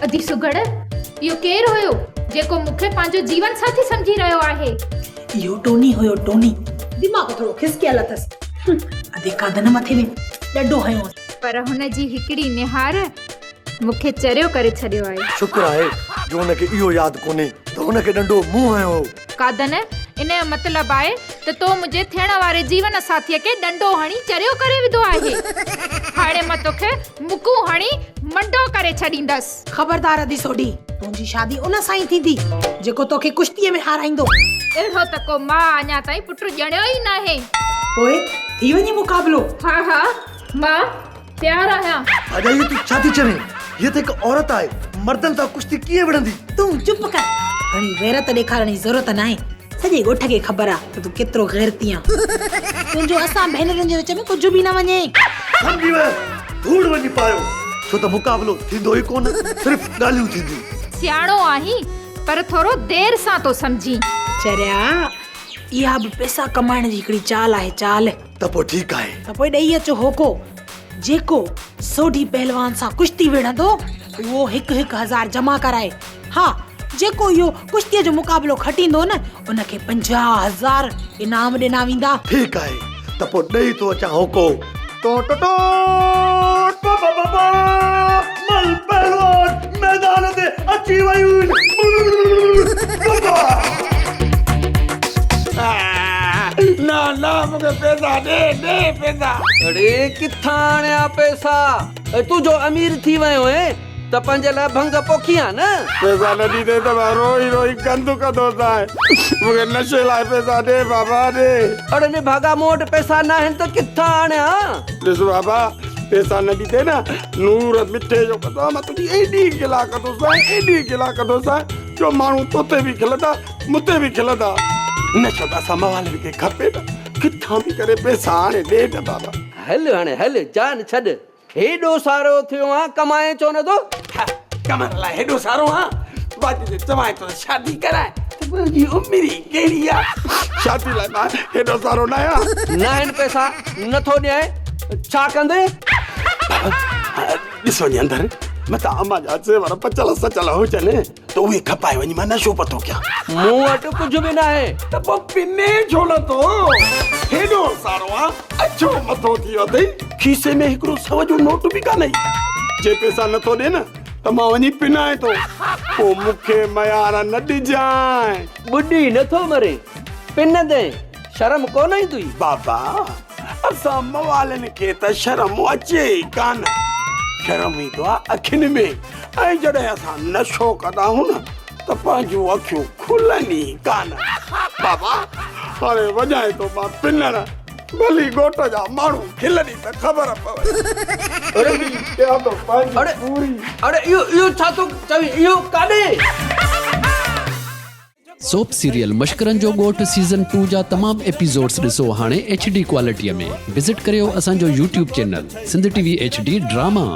ادي سگهڙ، اهو ڪير هيو جيڪو مون کي پنهنجو جيون ساٿي سمجهي رهيو آهي؟ اهو ٽوني هيو ٽوني. دماغ ٿورو کسڪيل اٿس. ادي ڪاڌن مٿي ۾ ڏنڊو هنيو هوس. پر هن جي هڪڙي نهار مون کي چريو ڪري ڇڏيو آهي. شڪر آهي جو هن کي اهو ياد ڪونهي ته هن کي ڏنڊو مون هنيو هو. ڪاڌن، ان جو مطلب آهي ته تو منهنجي ٿيڻ واري جيون ساٿيء کي ڏنڊو هڻي چريو ڪري وڌو آهي. هاڻي مان توکي مڪون هڻي منڊو ڪري ڇڏيندس. خبردار ادي سوڍي، تنهنجي شادي ان سان ئي ٿيندي، جيڪو توکي ڪشتيء ۾ هارائيندو. اهڙو ته ڪو ماء اڃا تائين پٽ ڄڻيو ئي ناهي. پوء ٿي وڃي مقابلو. ها ها، مان تيار آهيان. ڀاڄائي هي تون ڇا ٿي چوين؟ هيء ته هڪ عورت آهي، مردن سان ڪشتي ڪيئن وڙهندي؟ تون چپ ڪر، گهڻي غيرت ڏيکارڻ جي ضرورت ناهي. سڄي ڳوٺ کي خبر آ ته تون ڪيترو غيرتي آن. تنهنجو اسان ڀينرن جي وچ ۾ ڪجهه به نه وڃي. سمجهي ويس، ڌوڙ وڃي پايو، ڇو ته مقابلو ٿيندو ئي ڪونه، صرف ڳالهيون ٿينديون. سياڻو آهين، پر ٿورو دير سان ٿو سمجهين. چريا، اها به پئسا ڪمائڻ جي هڪڙي چال آهي، چال. ته پوء ٺيڪ آهي. ته پوء ڏئي اچ هوڪو، جيڪو سوڍي پهلوان سان ڪشتي وڙهندو، اهو هڪ هڪ هزار جمع ڪرائي. ها، جيڪو اهو ڪشتيء جو مقابلو کٽيندو نه، ان کي 50,000 انعام ڏنا ويندا. ٺيڪ آهي، ته پوء ڏئي ٿو اچان هوڪو. ٽو ٽو ٽو ٽو ٻه ٻه ٻه مل پهلوان ميدان تي اچي ويون. نه نه مون کي پئسا ڏي ڏي پئسا. اڙي ڪٿان آڻيا پئسا؟ تون جو امير ٿي ويو آهين ته پنهنجي لاء ڀنگ پوکي آ نه. پئسا نه ڏيندين ته مان روئي روئي گند ڪندوسانء. مون کي نشي لاء پئسا ڏي بابا ڏي. اڙي نڀاڳا مون وٽ پئسا ناهن ته ڪٿان آڻيان؟ ڏس بابا پئسا نه ڏيندين نه نور مٺي جو قسم مان تنهنجي ايڏي گلا ڪندوسانء ايڏي گلا ڪندوسانء جو ماڻهو تو تي به کلندا مون تي به کلندا. نشو ته اسان موالين کي کپي نه ڪٿان به ڪري پئسا آڻي ڏي نه بابا. هل هاڻي هل جان ڇڏ. هيڏو سارو ٿيو آن ڪمائين ڇو نه ٿو؟ ها ڪمائڻ لاء هيڏو سارو آن باقي جي چوانء ٿو ته شادي ڪرائي ته منهنجي عمر ئي ڪهڙي آ شادي لاء مان هيڏو سارو ناهيان. ناهن پئسا نه ٿو ڏيانء ڇا ڪندين؟ ڏس وڃي اندر متان امان جا زيور پچل سچل هجن. ته اهي کپائي وڃي مان نشو پتو ڪيان. مون وٽ ڪجهه به ناهي. ته پوء پني ڇو نه ٿو؟ هيڏو سارو آن، اڇو مٿو ٿي ويو اٿئي، کيسي ۾ هڪڙو سو جو نوٽ به ڪانهي. جي پئسا نه ٿو ڏين ته مان وڃي پنائين ٿو، پوء مون کي ميار نه ڏجانء. ٻڏي نه ٿو مرين، پنندين شرم ڪونه ايندوئي؟ بابا! اسان موالين کي ته شرم اچي ئي ڪانه. شرم ايندو آ اکين ۾ ۽ جڏهن اسان نشو ڪندا آهيون نه ته پنهنجون اکيون کلن ئي ڪانه. بابا هاڻي وڃانء ٿو مان پنڻ، ڀلي ڳوٺ جا ماڻهو کلن ئي ته خبر پوي. اڙي ڪيان ٿو پنهنجي پوري. اڙي اهو اهو ڇا ٿو چوين اهو ڪاڏي؟ سوپ سيريل مشڪرن جو ڳوٺ سيزن ٽو جا تمام ايپيسوڊس ڏسو هاڻي ايڇ ڊي ڪوالٽي ۾ وزٽ ڪريو اسان جو YouTube channel Sindh T V H D drama.